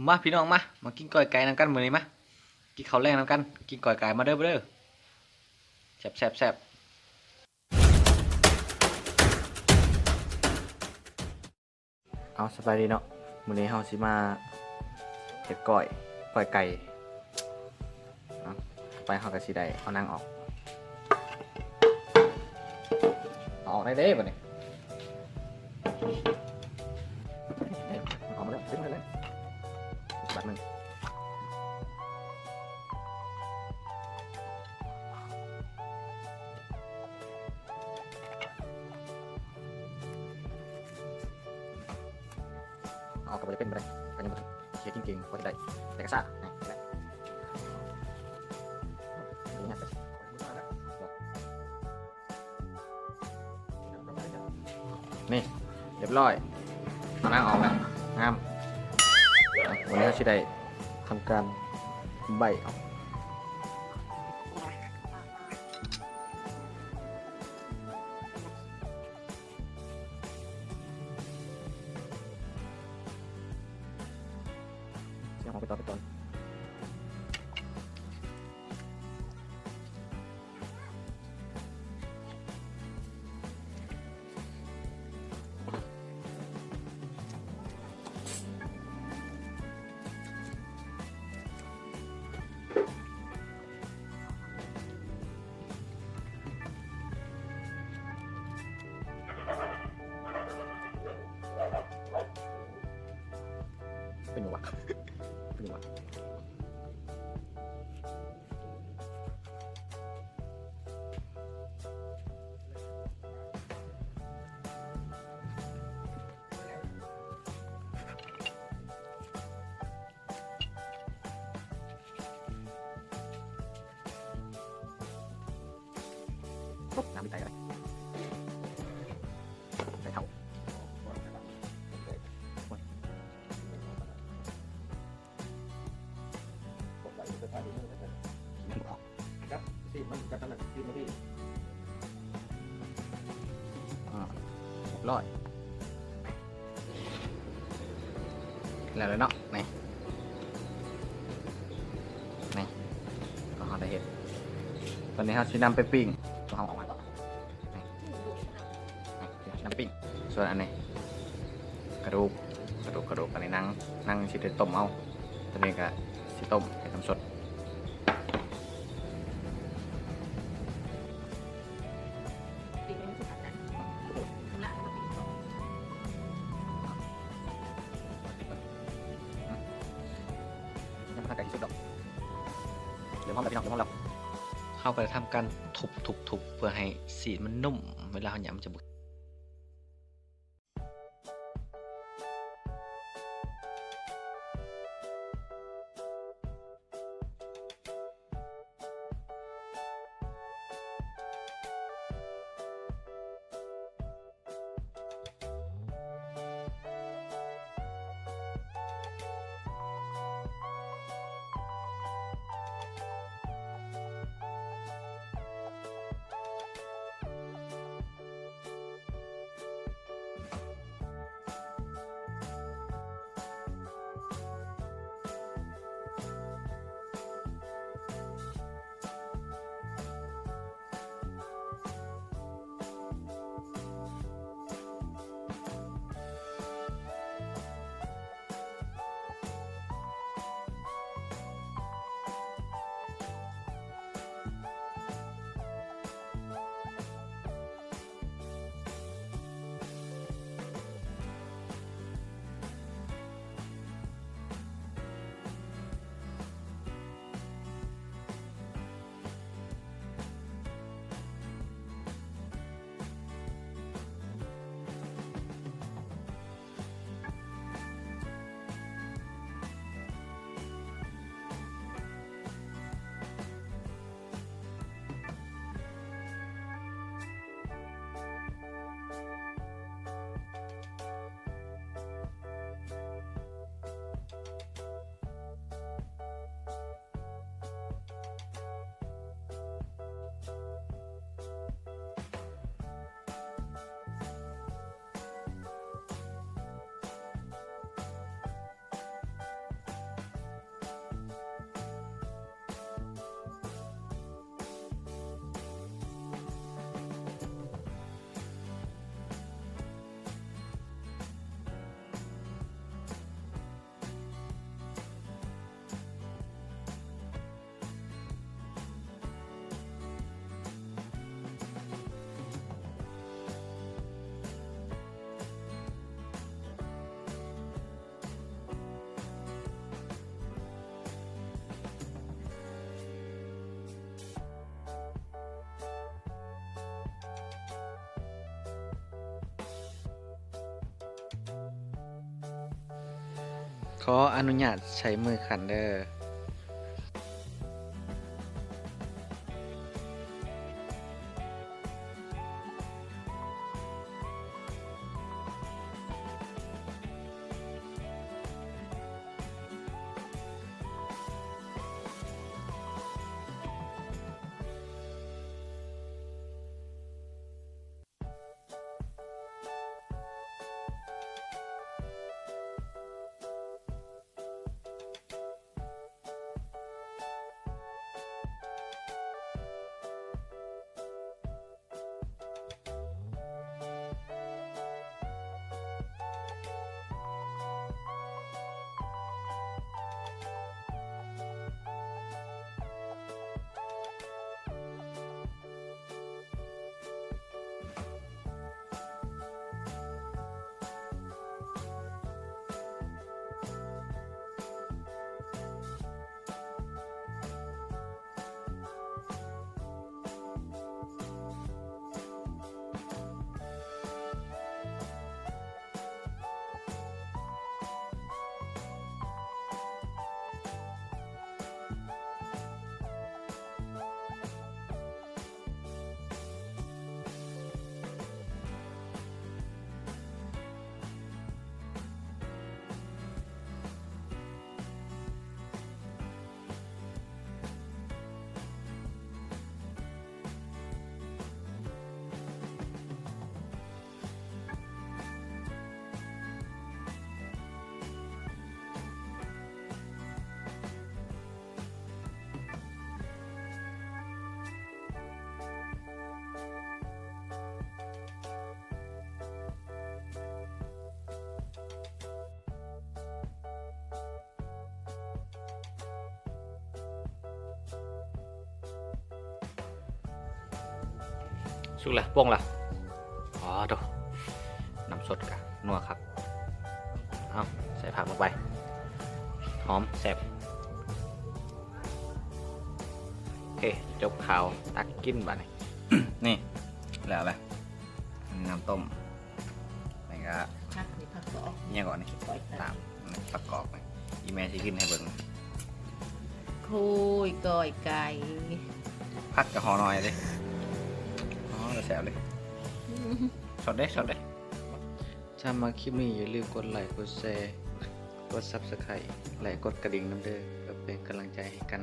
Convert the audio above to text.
ມາພີ່ນ້ອງ ມາ ມາກິນກ້ອຍໄກ່ນຳກັນມື້ນີ້ ມາ ກິນເຂົ້າແລງນຳກັນ ກິນກ້ອຍໄກ່ ມາເດີ ມາເດີ ແຊບໆໆ. ເອົາ ສະບາຍດີເນາະ ມື້ນີ້ເຮົາຊິມາເຮັດກ້ອຍ ກ້ອຍໄກ່ເນາະ ໄປເຮົາກໍຊິໄດ້ເອົາໜັງອອກ ເອົາອອກໄດ້ເດ້ບັດນີ້ ເອົາອອກມາແລ້ວ ເອົາອອກມາແລ້ວ ບາດໜຶ່ງ. ເອົາອອກກໍບໍ່ຈຳເປັນ ບໍ່ໄດ້ ກໍຍັງບໍ່ທັນເຮັດເກັ່ງໆ ພໍເຮັດໄດ້ ແຕ່ກໍຊ້າ ນີ້ແຫຼະ ນີ້ ຮຽບຮ້ອຍ ເອົາໜັງອອກແລ້ວ ງາມ ວັນນີ້ເຮົາຊິໄດ້ທຳການໃບ້ເອົາ. ເອົາໄປຕໍ່ ໄປຕໍ່ ເປັນຫຍັງວະ ເປັນຫຍັງວະ. ໂອ້ ນ້ຳມີໄຕກໍໄດ້ ໄຕເທົາ ຈັບ ຊີ້ນມັນ ຈັບທາງນັ້ນ ຊີ້ນມາພີ້ ອ່າ ຮຽບຮ້ອຍ ແລ້ວເນາະ ນີ້ ນີ້ ເຮົາໄດ້ເຮັດ ຕອນນີ້ເຮົາຊິນຳໄປປີ້ງ ເຮົາເອົາອອກມາ ນີ້ ນີ້ ຊິນຳໄປປີ້ງ ສ່ວນອັນນີ້ ກະດູກ ກະດູກ ກະດູກ ອັນນີ້ໜັງ ໜັງຊິໄດ້ຕົ້ມເອົາ ຕົວນີ້ກະຊິຕົ້ມເຮັດນ້ຳສົດ. ຍັງບໍ່ທັນໃກ້ທີ່ສຸດດອກ ເລີ່ມຫອມແລ້ວພີ່ນ້ອງ ເລີ່ມຫອມແລ້ວ ເຮົາກໍໄດ້ທຳການທຸບໆໆ ເພື່ອໃຫ້ຊີ້ນມັນນຸ້ມ ເວລາເຮົາຫຍັບມັນຈະບໍ່ ຂໍອະນຸຍາດໃຊ້ມືຂັນເດີ້. ສຸກລະ ປົ່ງລະ. ອໍ ໂທ້ ນ້ຳສົດກະນົວຄັກ. ເອົາ ໃສ່ຜັກລົງໄປ ຫອມແຊບ. ໂອເຄ ຈົບຂ່າວ ຕັກກິນບາດນີ້. ນີ້ ແລ້ວແຫຼະ ອັນນີ້ນ້ຳຕົ້ມ. ແລ້ວກະ ຜັກນີ້ ຜັກກອກ ຫຍັງກ່ອນນີ້ ກ້ອຍໄກ່ ຕາມ ຜັກກອກນີ້ ອີ່ແມ່ຊິກິນໃຫ້ເບິ່ງ. ໂອ້ຍ ກ້ອຍໄກ່ ຜັກກະຫໍ່ໜ້ອຍເດ້ ອໍ ແຊບເລີຍ. ຊອດເດ້ ຊອດເດ້. ຖ້າມັກຄລິບນີ້ ຢ່າລືມກົດໄລ ກົດແຊ ກົດ Subscribe ແລະ ກົດກະດິ່ງນຳເດີ້ ເພື່ອເປັນກຳລັງໃຈໃຫ້ກັນ.